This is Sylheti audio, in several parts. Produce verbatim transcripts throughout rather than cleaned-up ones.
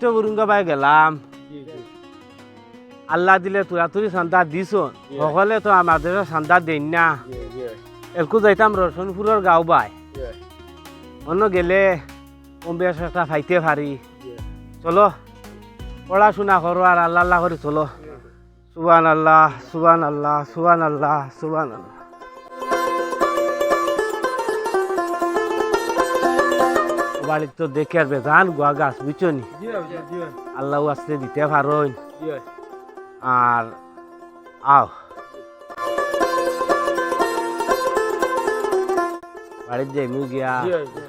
তো বুরুঙ্গা বায় গেলাম। জি, জি। আল্লাহ দিলে তুরাতুরি চান্দা দিছইন। জি। হকলে তো আমার দেশর চান্দা দেইন না। জি, জি। এলকু যাইতাম রসুলপুরর গাঁও বায়। জি। অনো গেলে কম বেশ একটা পাইতে পারি। জি। চলো, পড়াশুনা করো আর আল্লাহ আল্লাহ করি চলো। জি। সুবহানাল্লাহ, সুবহানাল্লাহ, সুবহানাল্লাহ, সুবহানাল্লাহ। বাড়িত তো দেখি আর বেজান গুয়া গাছ, বুঝছো নি? জি, জি, জি। আল্লাহ আস্তে দিতে পারইন। জি। আর আও। বাড়িত যাইমু গিয়া। জি, জি।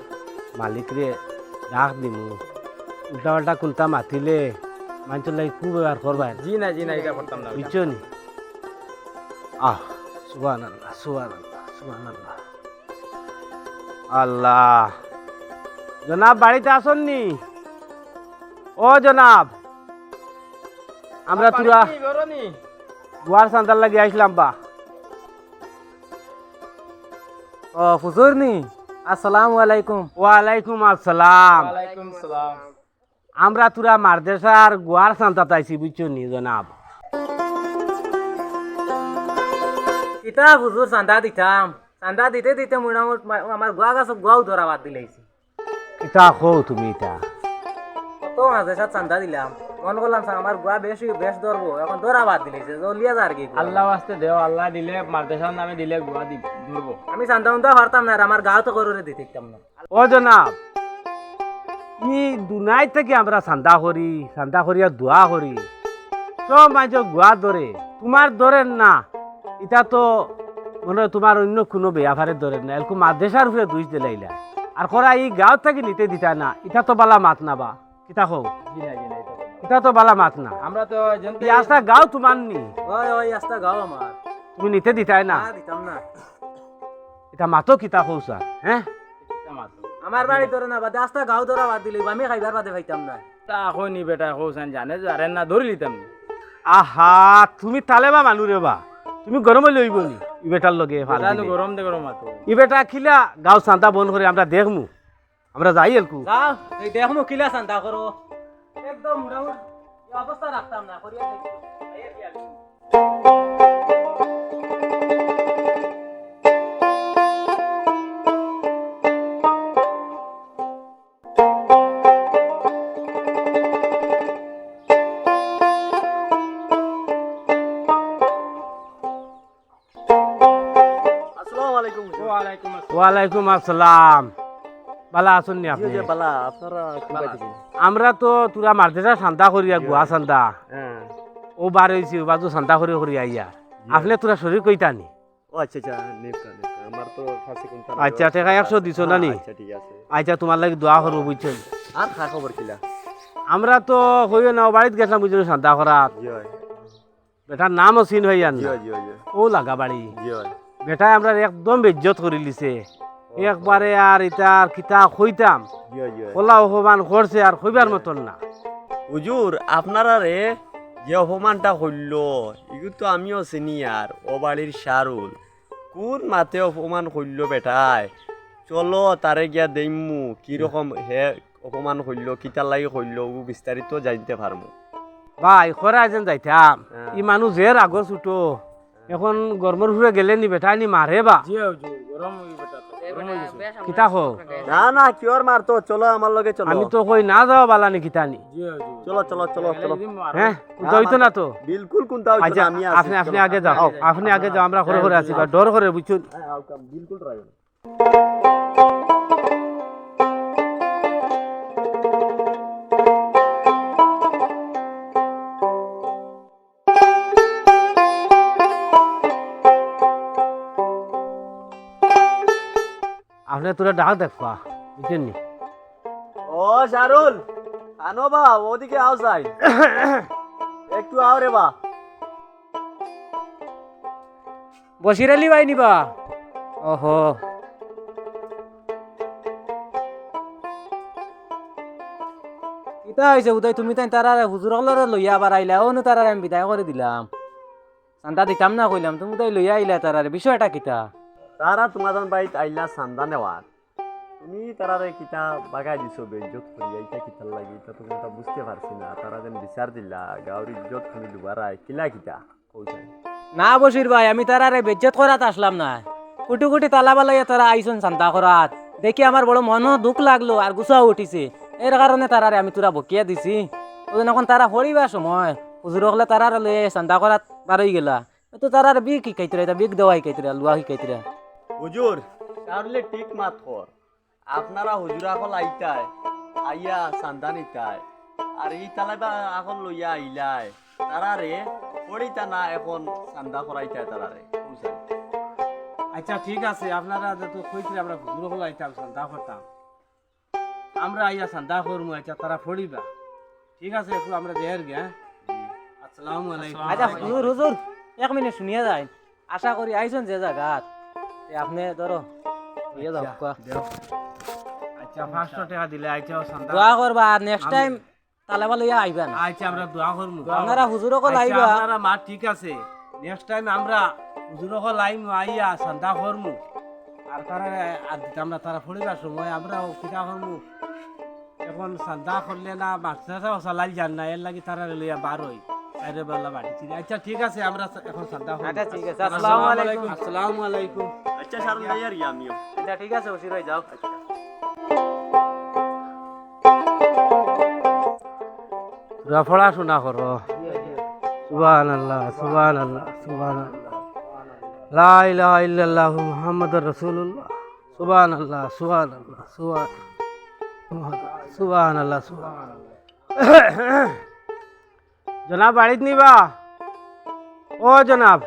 মালিকরে ডাক দিমু। উল্টা পাল্টা কুন্তা মাতিলে মানষর লাগি কুব্যবহার করবা। জি না, জি না, ইটা করতাম না। বুঝছো নি? আহ, সুবহানাল্লাহ, সুবহানাল্লাহ, সুবহানাল্লাহ। আল্লাহ। জনাব, বাড়িত আছইন নি? ও জনাব, আমরা তুরা গুয়ার চান্দার লাগি আইছলাম বা। ও, হুজুর নি? আসসালামু আলাইকুম। ওয়ালাইকুম আসসালাম। ওয়ালাইকুম সালাম। আমরা তুরা মাদ্রাসার গুয়ার চান্দাত আইছি, বুঝছো নি জনাব? কিতা হুজুর, চান্দা দিতাম, চান্দা দিতে দিতে মোটামুটি মা-, আমার গুয়া গাছ গুয়াও ধরা বাদ দিলাইছি। কিতা কও তুমি ইতা? কত মাদ্রাসাত চান্দা দিলাম, মনো করলাম স্যার আমার গুয়া বেশি, বেশ ধরবো, এখন ধরা বাদ দিলাইছে, জ্বলিয়া যার কি গুয়া। আল্লাহ আস্তে দেও, আল্লাহ দিলে মাদ্রাসার নামে দিলে গুয়া দি-, ধরবো। আমি চান্দা উন্দা পারতাম না, আর আমার গাঁও তো কররে দিতে দিতাম না। ও জনাব, ই দুনাই থাকি আমরা চান্দা করি, চান্দা করিয়া দোয়া করি, সব মানষর গুয়া ধরে, তুমার ধরের না, ইটা তো মনে অয় তুমার অইন্য কুনু বেয়াপারে ধরের না, এলকু মাদ্রাসার উপরে দুষ দিলাইলা। আর করা ই গাঁও থাকি নিতে দিতা না, ইটা তো বালা মাত না বা, কিতা কও? জি না, জি না, ইটা তো ইটা তো বালা মাত না। আমরা তো জানতে ই আস্তা গাঁও তুমার নি? অয়, অয়, আস্তা গাঁও আমার। তুমি নিতে দিতায় না? না, দিতাম না। ইটা মাতো কিতা কও স্যার, হ্যাঁ? কিতা মাতো? আমার বাড়ি ধরে না বাদে আস্তা গাঁও ধরা বাদ দিলে আমি খাইবার বাদে পাইতাম না। তা কইনি বেটা, কও স্যার, জানে জানে না ধরি লিতাম নি। আহা, তুমি তালেবা মানু রে বা, তুমি গরম অইলে অইবো নি? ই বেটার লগে ফাল বেটা তো দিলে। গরম দে গরম মাতো। ই বেটা কিলা গাঁও চান্দা বন্ধ করে আমরা দেখমু, আমরা যাই এলকু। যাও, এই দেখমু কিলা চান্দা করো। একদম মোটামুটি এই অবস্থা রাখতাম না, করিয়া দেখি। আসসালামু আলাইকুম হুজুর। ওয়ালাইকুম আসসালাম। ওয়ালাইকুম আসসালাম। বালা আছইন নি জি, আপনি? জি, বালা। আপনারা কোন বাড়ি থাকি? আমরা তো তুরা মাদ্রাসা চান্দা করিয়া, জি, গুয়া চান্দা। হ্যাঁ। ও বার অইছি, ও বাজু চান্দা করি করি আইয়া। জি। আপনি তুরা শরিক অইতা নি? ও আচ্ছা, আচ্ছা, নিউকা, নিউকা। আমার তো ফাঁসি কোনটা নাই। আচ্ছা, টেকা একশো দিছো না নি? আচ্ছা, ঠিক আছে। আচ্ছা, তুমার লাগি দোয়া করবো, বুঝছো নি? আর খা খবর কিলা? আমরা তো কইও না, বাড়িত গেছলাম, বুঝছো নি, চান্দা করাত। জি, অয়। বেটার নামও চিন অইয়ার জি, না। জি, জি। ও লাগা বাড়ি। জি, অয়। বেটায় আমরার একদম বেইজ্জত করিলিছে। ও। একবারে আর ইতা আর কিতা কইতাম। জি, জি। ওলা অপমান করছে আর কইবার জি। মতন না। হুজুর, আপনারারে যে অপমানটা কইলো, ইগু তো আমিও চিনি আর ও বাড়ির শারুল। কোন মাতে অপমান কইলো বেটায়? চলো, তারে গিয়া দেইমু, কিরকম হে অপমান কইলো, কিতার লাগি কইলো, ও বিস্তারিত জানতে পারমু। ভাই, খরা যেন যাইতাম। হ্যাঁ। ই মানুষ যে রাগো ছুটো, এখন গরমর হুরে গেলে নি বেটায় নি মারে বা। জি, জি, গরম অই বেটা তো, গরম অই গেছে। কিতা কও? না, না, কিওর মার তো, চলো আমার লগে চলো। আমি তো কই না যাওয়া বালা নি কিতা নি? জি, জি। চলো, চলো, চলো, চলো। হ্যাঁ? না, কুন্তা অইতো না তো? বিলকুল কুন্তা অইতো আচ্ছা, না, আমি আছি, আপনি, আপনি চলো। আগে যাও। হ্যাঁ, আপনি আগে যাও, আমরা ঘরে ঘরে আছি, ডর ঘরে বুঝছো নি? হ্যাঁ, আও, কাম, বিলকুল রাগ না। আপনি তোরা ডাক দেখবা, বুঝছেন নি? ও শারুল, আনো বা, ওদিকে আও চাই। একটু আও রে বা। বশির আলী ভাই নি বা? ওহো। কিতা অইছে উদয়, তুমি তাইন তারারে হুজুর অকলরে লইয়া আবার আইলা, অনু তারারে আমি বিদায় করি দিলাম। চান্দা দিতাম না কইলাম, তুমি উদয় লইয়া আইলা তারারে, বিষয়টা কিতা? তারা তোমার বাড়িত আইলা চান্দা নেওয়ার। তুমি তারারে কিতা বাগাই দিছো বেইজ্জত করিয়া, ইটা কিতার লাগি? ইটা তো কুনতা বুঝতে পারছি না। তারা যেন বিচার দিলা, গাঁওর ইজ্জত তুমি ডুবারায়, কিলা কিতা? কও চাই। না বশির ভাই, আমি তারারে বেইজ্জত করাত আসলাম না। কুটি কুটি তালা বালাইয়া তারা আইছইন চান্দা করাত। দেখি আমার বড় মনো দুখ লাগলো আর গুছাও উঠিছে। এর কারণে তারারে আমি থুড়া বকিয়া দিছি। অখন তারা পড়িবার সময় হুজুর অকলে তারারে লইয়া চান্দা করাত বারই গেলা। তো তারারে ভিক হিকাইতরা, ইতা ভিক দেওয়া হিকাইতরা, লুয়া হিকাইতরা। হুজুর, তাহলে ঠিক মাত কর। আপনারা হুজুর অকল আইতায়, আইয়া চান্দা নিতায়, আর ই তালা বা অকল লইয়া আইলায়, তারারে পড়িতা না অখন চান্দা করাইতায় তারারে, কও চাই। আচ্ছা, ঠিক আছে, আপনারা যেহেতু কইতরা আমরা হুজুর অকল আইতাম, চান্দা করতাম, আমরা আইয়া চান্দা করমু, আচ্ছা, তারা পড়িবা। ঠিক আছে, একটু আমরা যাইয়ার গিয়া, হ্যাঁ? আসসালামু আলাইকুম। আচ্ছা, হুজুর, হুজুর, এক মিনিট শুনিয়া যাই। আশা করি আইছইন যে জাগাত। এ, আপনে ধরো, ইয়ে যাও, আচ্ছা, কওয়া। দেও। আচ্ছা, পাঁচশো টেকা দিলে, আচ্ছা, ও চান্দা। দোয়া করবা, আর next time তালা বালাইয়া আইবা না। আচ্ছা, আমরা দোয়া করমু। আপনারা হুজুর অকল আইবা। আপনারা মা ঠিক আছে, next time আমরা হুজুর অকল আইমু, আইয়া চান্দা করমু। আর তারা আর দিতাম না, তারা পড়িবার সময় আমরা ও কিতা করমু? অখন চান্দা করলে না, মাদ্রাসা চালাইল যার না, এর লাগি তারারে লইয়া বারই। আরে বালা বাড়ি ঠিক। আচ্ছা, ঠিক আছে, আমরা অখন চান্দা করমু। আচ্ছা, ঠিক আছে। আসসালামু আলাইকুম। আসসালামু আলাইকুম। আচ্ছা, সারুন যাইয়ার গিয়া আমিও। আচ্ছা, ঠিক আছে, বশির ভাই, যাও। তোরা পড়াশোনা করো। সুবহানাল্লাহ, সুবহানাল্লাহ, সুবহানাল্লাহ। লা ইলাহা ইল্লাল্লাহু মুহাম্মাদুর রাসূলুল্লাহ। সুবহানাল্লাহ, সুবহানাল্লাহ, সুবহান-, সুবহানাল্লাহ, সুবহানাল্লাহ। জনাব বাড়িত নিবা? ও জনাব,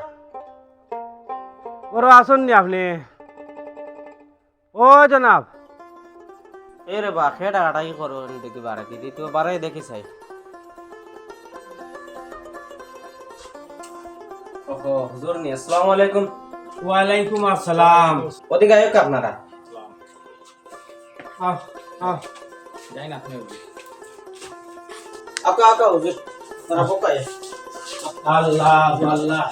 ঘরো আছইন নি আপনে? ও জনাব। এ রে বা, কে ডাকাডাকি করইন দেখি বারে, দিদি তো বারে দেখি চাই। ওহো, হুজুর নি, আসসালামু আলাইকুম। ওয়ালাইকুম আসসালাম। ওদিকে আইউক্কা আপনারা। আহ, আহ। যাই না আপনে। আকা, আকা, হুজুর। তারা বোকা এ। আল্লাহ, আল্লাহ।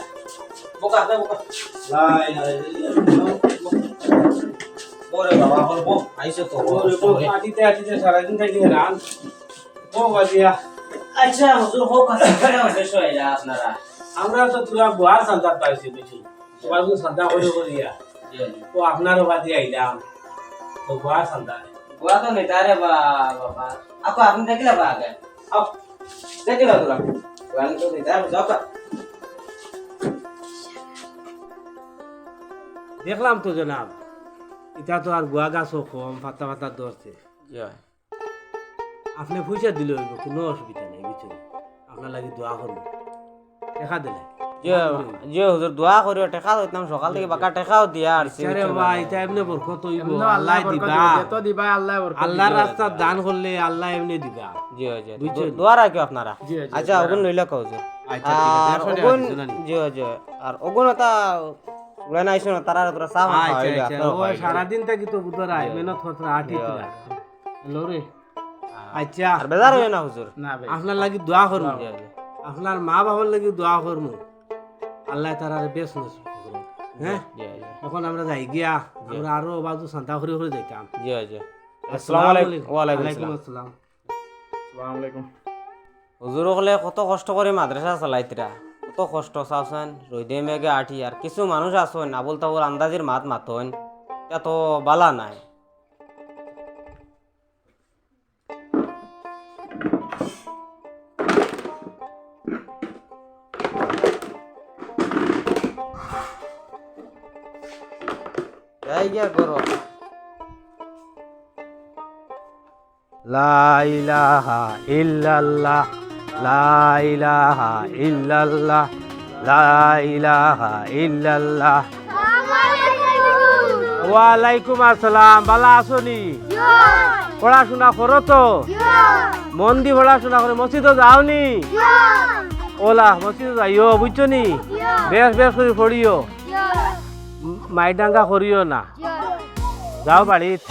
বোকা, আপনে বোকা। লা ইলাহা ইল্লাল্লাহ। ওরে বাবা, আমার বউ আইছে তো। ওরে বউ, আটিতে, আটিতে সারাদিন থাকি হেরান। ও বাজিয়া। আচ্ছা, হুজুর, হোক, আচ্ছা, কেন শেষ হয়ে যায় আপনারা? আমরা তো তোরা বুয়ার চান্দাত পাইছি, বুঝছো? তোমার কোনো চান্দা করে করিয়া। জি, জি। তো আপনারও বাদে আইলাম। তো বুয়া চান্দা। বুয়া তো নেই, তারে বা-, বাবা। আপু, আপনি দেখলে বা আগে? আও, দেখলে তোরা। বুয়া তো নেই, তারে যাও কা। দেখলাম তো জনাব, ইটা তো আর গুয়া গাছও কম, ফাত্তা ফাত্তা ধরছে। জি। আপনে পয়সা দিলে অইবো, কুনু অসুবিধা নাই, বুঝছইন? আপনার লাগি দোয়া করমু। টেকা দিলে। জি, জি হুজুর, দোয়া করিও, টেকা দিতাম, সকাল থাকি বাক্কা টেকাও দিয়া আর আরে ভাই, ইতা এমনে বরকত অইবো, এমনে আল্লাহ আল্লাহ বরকত দিবা। দিবো, যত দিবা আল্লাহ বরকত আল্লাহর দিবো। রাস্তাত দান করলে আল্লাহ এমনে দিবা। জি, জি। বুঝছইন? দো-, দোয়া রাখিও আপনারা। জি, জি, আচ্ছা, দোয়া ওগুন রাখিও। লইলা কও হুজুর। আচ্ছা, ঠিক আছে, আর একশো টাকা ওগুন, দিছো না নি? জি, জি। আর ওগুন ওটা উড়াই না আইসো না, তারারে তোরা চা পান আচ্ছা, খাওয়াইবে, আচ্ছা। আপনারা ও খাওয়াইবে। সারাদিন থাকি তো বুঝো রায়, জি। মেহনত করতে আটি জি। তোরা। হ্যালো রে। আচ্ছা। আর বেজার হইও না, হুজুর। না ভাই। আপনার লাগি দোয়া করমু। জি, জি। আপনার মা বাবার লাগি দোয়া করমু। আল্লাহ তারারে বেশ নসিব করুন। হ্যাঁ? জি, জি। এখন আমরা যাই গিয়া, জি। আমরা আরো বাজু চান্দা করি করি যাইতাম। জি, জি। আসসালামু আলাইকুম। ওয়ালাইকুম ওয়ালাইকুম আসসালাম। আসসালাম। আসসালামু আলাইকুম। হুজুর অকলে কত কষ্ট করি মাদ্রাসা চালাইতরা, কত কষ্ট চাওছেন, রইদে মেঘে আটি, আর কিছু মানুষ আছইন, আবুল তাবুল আন্দাজির মাত মাতইন, ইটা তো বালা নায়। যাই গিয়া করো। লা ইলাহা ইল্লাল্লাহ, লা ইলাহা ইল্লাল্লাহ, লা ইলাহা ইল্লাল্লাহ। ওয়ালাইকুম আসসালাম, বালা আছো নি? পড়াশোনা করো তো? মন দি পড়াশোনা করো, মসজিদো যাও নি? ওলা, মসজিদো যাইও, বুঝছো নি? বেশ, বেশ করি পড়িও। মাইর দাঙ্গা করিও না। যাও বাড়িত।